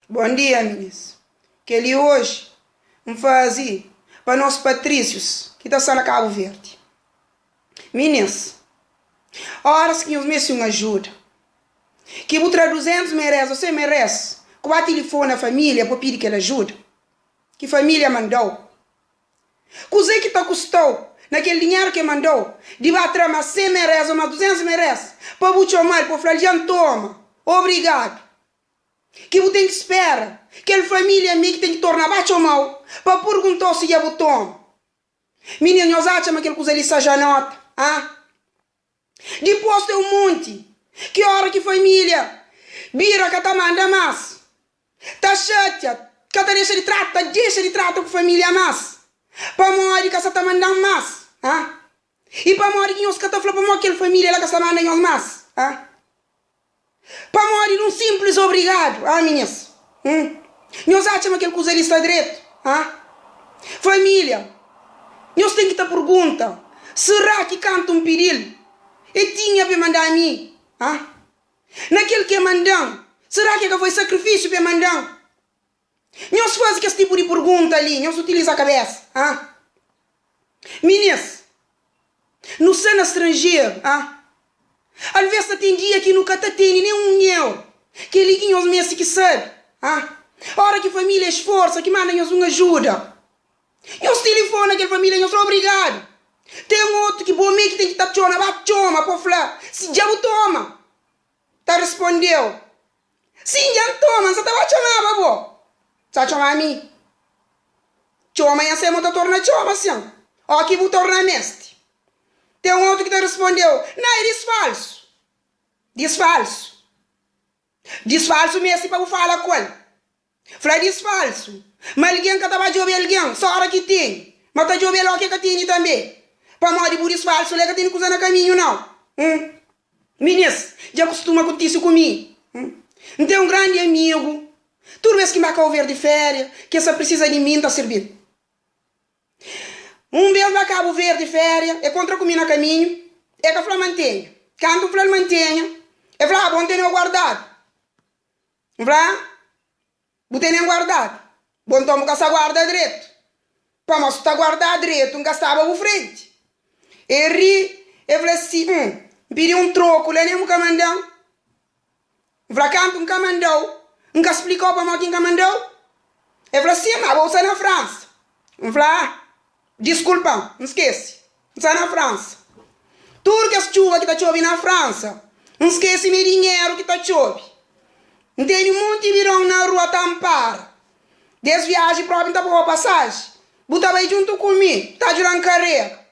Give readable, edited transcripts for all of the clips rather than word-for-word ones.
Bon dia minis. Kel-li oji N faze pa nos patrísius ki ta sta na Kabu Verdi. Minis, óras ki nhos meste un ajuda, ki bu tra 200 merés ô 100 merés ku ba tilifona família pa pidi kel ajuda ki família manda-u, kuzê ki ta kusta-u na kel dinheru ki el manda-u di ba tra más 100 merés ô más 200 merés pa bu txoma-l pa bu fla-l dja N toma, obrigadu. Ki bu ten ki spera kel familia mi ki ten ki torna ba txomau pa purguntau si dja bu toma. Minina nhos atxa ma kel kuza li sa janota ah? Dipos ten un monti ki ora ki familia bira ka ta manda mas ta xatia ka ta dexa di trata ta dexa di trata ku familia mas pamodi ka sa ta mandan mas ah? I pamodi ki nhos ka ta fla pamodi kel familia la ka sta manda nhos mas ah? Pamodi di un sinplis obrigadu? Ah, minis, hum, nhos atxa ma kel kuza li sta dretu? Ah? Família, nhos ten ki ta purgunta, Será ki kantu N pidi-l, e tinha pa e manda mi? Ah? Na kel ki e manda-m, será ki e ka foi sakrifisiu pa e manda-m? Nhos faze kes tipu di purgunta li, nhos utiliza kabésa. Ah? Minis, nu sta na stranjeru, ah? Alvês ta ten dia ki nu ka ta tene nen un euru. Kel-li ki nhos meste ki sabe, ah? Óra ki família sforsa ki manda nhos un ajuda, nhos tilifona kel família, nhos fla obrigadu. Ten otu ki bo mê ki ten ki ta txona, ba txoma pa fla si dja bu toma. Ta respondeu, Sin, dja N toma, N sa ta ba txomaba bo. Sa txoma mi. Txoma nha sema ta torna txoma sin, ó ki bu torna meste. Ten otu ki ta respondeu, Na, é disfalsu. Disfalsu. Disfalsu meste pa bu fala ku el. Fla disfalsu, ma algen ka ta ba djobe algen so ora ki tene, ma ta djobe-l oki e ka tene tanbe. Pamodi bu disfalsu la e ka tene kuza na kaminhu nau. Hum. Minis, dja kustuma kontise ku mi. Hum. N ten un grandi amigu, tudu bes ki N ba Kau Verdi féria, ki e sa prisisa di mi, N ta sirbi-l. Un bes ba Kabu Verdi féria, e kontra ku mi na kaminhu, e ka fla mantenha. Kantu N fla-l mantenha, e fla, Abo N tene-u guardadu. N fla, Bu tene-m guardadu. Bo nton bu ka sta guarda dretu. Pamodi si bu ta guarda dretu, N ka staba bu frenti. E ri, e fla si, N pidi un troku la nen bu ka manda-m. N fla, Kantu N ka manda-u, N ka splika-u pamodi ki N ka manda-u? E fla, Sin, ma bo bu sta na Fransa. N fla, Diskulpa-m, N skese. N sta na Fransa. Tudu kes txuba ki ta txobe na Fransa, N skese ma é dinheru ki ta txobe. N tene un monti bidon na rua ta npara. Des viaji propi N ta poba pasaji. Bu ta bai djuntu ku mi, ta djuda-m karega.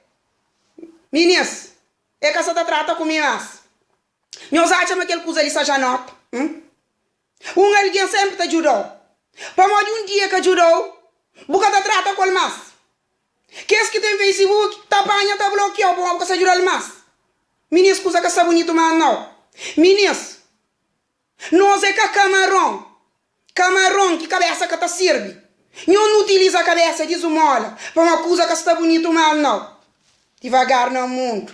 Minis, e ka sa ta trata ku mi mas. Nhos atxa ma kel kuza li sta janota? Hum? Un algen sénpri ta djuda-u. Pamodi un dia ka djuda-u, bu ka ta trata ku el más. Kes ki ten Facebook ta panha ta blokia-u pamodi bu ka sta djuda-l más. Minis kuza ka sta bunitu más nau. Minis, nos é ka kamaron, kamaron ki kabésa ka ta sirbi. Nhos nu utiliza kabésa dizumóla pamodi kuza ka sta bunitu más nau. Divagar na mundu.